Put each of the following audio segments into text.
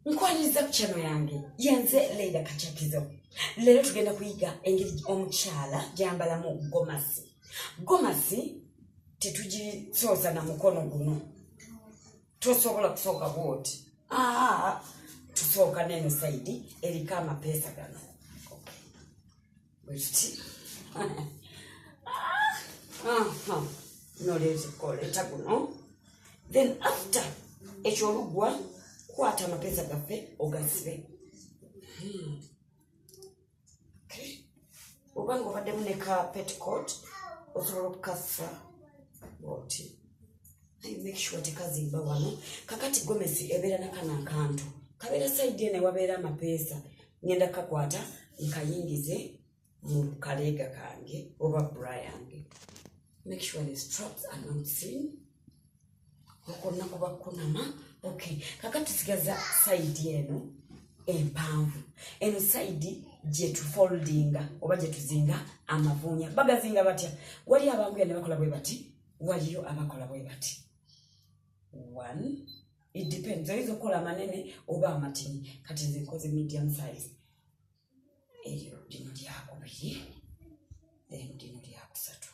Nkwaniriza ku channel yange, yenze Leila Kachapizo. Leero tugenda kuyiga engeri omukyala gyambalamu gomasi. Gomasi tetugisooza na mukono guno, tosobola kusooka bwoti, tusooka neno side eriko amapeesa gano bwetuti. Noleeta guno, then after ekyolugwa kwata amapeesa gaffe ogasibe. Obanga obaddemu ne ka petticoat, osobola okukassa bwoti, naye make sure tekazimba wano. Kakati gomesi ebeera nakano akantu kabeera side eno ewabeera amapeesa. Ngenda kakwata nkayingize mu kaleega kange oba bra yange. Make sure the straps are not seen. Okwonna kuba kunama. Okay, kakati tusigaza side eno empanvu, eno side gyetufoldinga oba gyetuzinga amavuunya. Bagazinga batya? Wali abanguya ne bakola bwe bati, waliyo abakola bwe bati. One, it depends, oyinza okukola amanene oba amatini. Kati nze nkoze medium size. Eryo lino lyakubiri, then lino lyakusatu.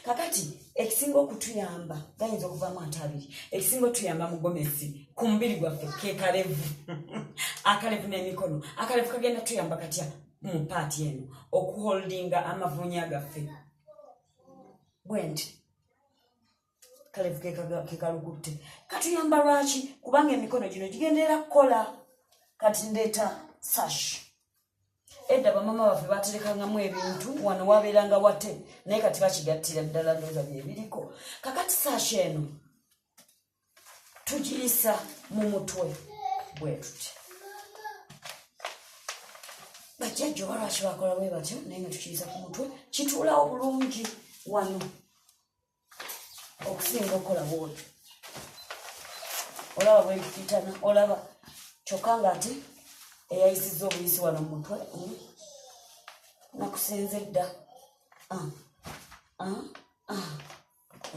Kakati ekisinga okutuyamba, gayinza okuvaamu ate abiri, ekisinga okutuyamba mu gomesi ku mubiri gwaffe ke kalevu, akalevu n'emikono. Akalevu kagenda tuyamba katya mu part eno? Okuholdinga amavuunya gaffe bwe nti. Kalevu kekalukutte katuyamba lwaki? Kubanga emikono gino gigenderera kukola. Kati ndeeta sash. Edda bamama baffe baterekangamu ebintu wano, wabeeranga wate, naye kati bakigattira ddala, ndowooza byebiriko. Kakati sash eno tugiyisa mu mutwe bwe tuti. Bajjajja oba lwaki bakola bwe batyo? Naye nga tukiyisa ku mutwe kituulawo bulungi wano okusinga okukola bwotyo. Olaba bwekitana, olaba kyokka nga ate eyayisizza obuyisi wano mu mutwe, nakusinze dda. Ah, ah, ah.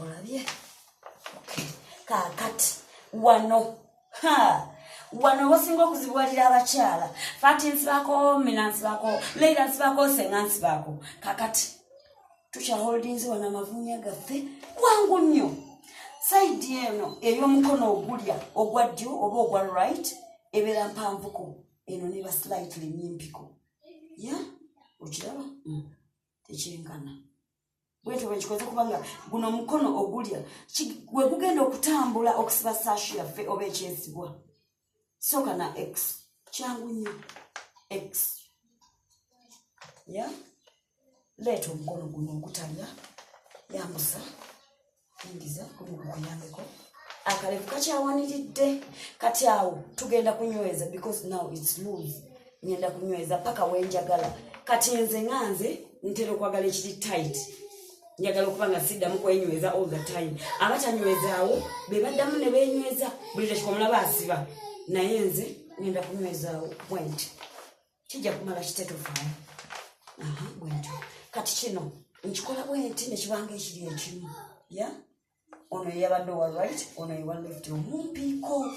Olabye? Okay. Kaakati wano, ha, wano wasinga okuzibuwalira abakyala. Fati nsibaako, Mina nsibaako, Leira nsibaako, Senga nsibaako. Kakati tukyaholdinze wano amavuunya gaffe. Wangu nnyo, side eno ey'omukono ogulya, ogwa ddyo oba ogwa right, ebeera mpanvuko, eno neba slightly nyimpiko ya. Okiraba? Tekyenkana. Bwetyo bwekikoze kubanga guno omukono ogulya we gugenda okutambula okusiba sash yaffe oba ekyesibwa. Sooka na x, kyangu nnyo, x ya. Leeta omukono guno ogutalya, yambusa, yingiza guno gukuyambeko. Akalevu kakyawaniridde. Kati awo tugenda kunyweza because now it's loose. Ngenda kunyweza paka wenjagala. Kati nze nga nze ntera okwagala ekiri tight, njagala okuba nga siddamu kwenyweza all the time. Abatanywezaawo be baddamu ne benyweza buli dakika, omulaba asiba, naye nze ngenda kunywezaawo bwenti, kijja kumala kitetofaayo. Aha, bwentyo. Kati kino nkikola bwenti nekibanga ekiri ekimu ya. Ono yeyabadde owa right, ono yewa left omumpiiko.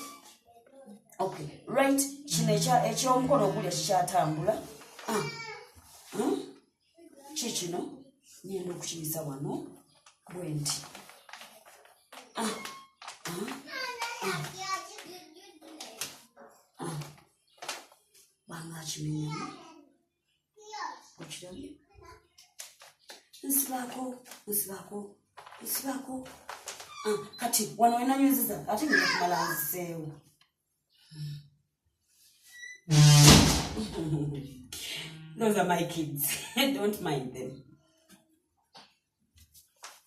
Okay, right, kino ekyomukono ogulya kikyatambula. Ah. Kikino ngenda okukiyisa wano bwenti. Ah. Ah. Ah. Ah. Banga akimenyamu. Okirabye? Nsibaako, nsibaako, nsibaako. Ah, kati wano wenanywezeza, ate ngenda kumala nziseewo. Those are my kids, don't mind them,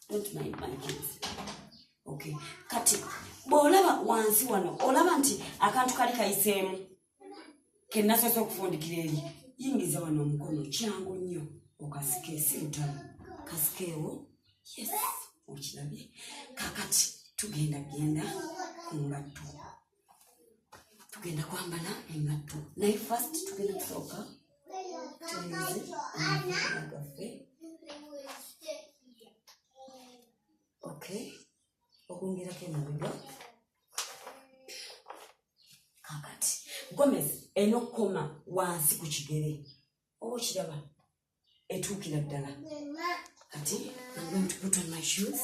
don't mind my kids. Okay, kati bw'olaba wansi wano, olaba nti akantu kali kayiseemu kenasoose okufundikira eri. Yingiza wano omukono, kyangu nnyo, okasike, si lutalo, kasikeewo. Yes, okirabye? Kakati tugenda genda ku ngatto, tugenda kwambala engatto, naye first tugenda kusooka tulinze amafuta gaffe. Okay, okwongerako emabega. Kakati Gomesi erina okukoma wansi ku kigere, oba okiraba etuukira ddala. Kati I'm going to put on my shoes.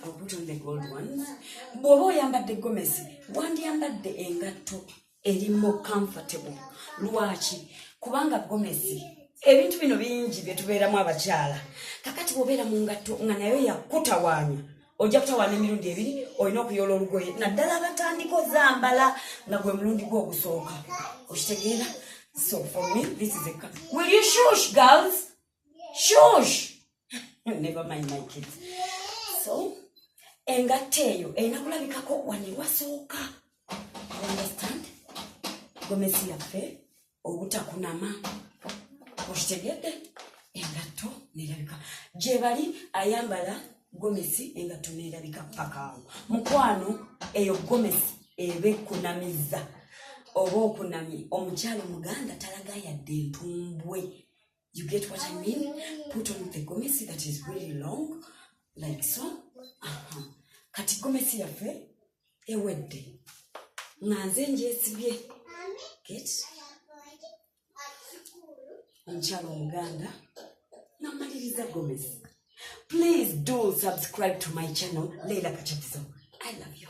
I'll put on the gold ones. Bw'oba oyambadde gomesi, wandiyambadde engatto eri more comfortable. Lwaki? Kubanga gomesi, ebintu bino bingi bye tubeeramu abakyala. Kakati bw'obeera mu ngatto nga nayo yakutawaanya, ojja kutawaana emirundi ebiri, olina okuyoola olugoye, naddala abatandika ozambala nga gwe mulundi gwe ogusooka, okitegeera? So for me, this is a, will you shush, girls? Shush. Never mind my kids. So engatto eyo erina kulabikako wano ewasooka. You understand? Gomesi yaffe obutakunama, okitegedde? Engatto nerabika gye bali ayambala gomesi, engatto nerabika pakaawo. Mukwano, eyo gomesi eba ekunamiza oba okunamye. Omukyalo Muganda talaga yadde entumbwe. You get what I mean? Put on the gomesi that is really long, like so. Kati gomesi yaffe ewedde nga nze njesibye. Get omukyalo Omuganda namaliriza gomesi. Please do subscribe to my channel, Leila Kachapizo. I love you.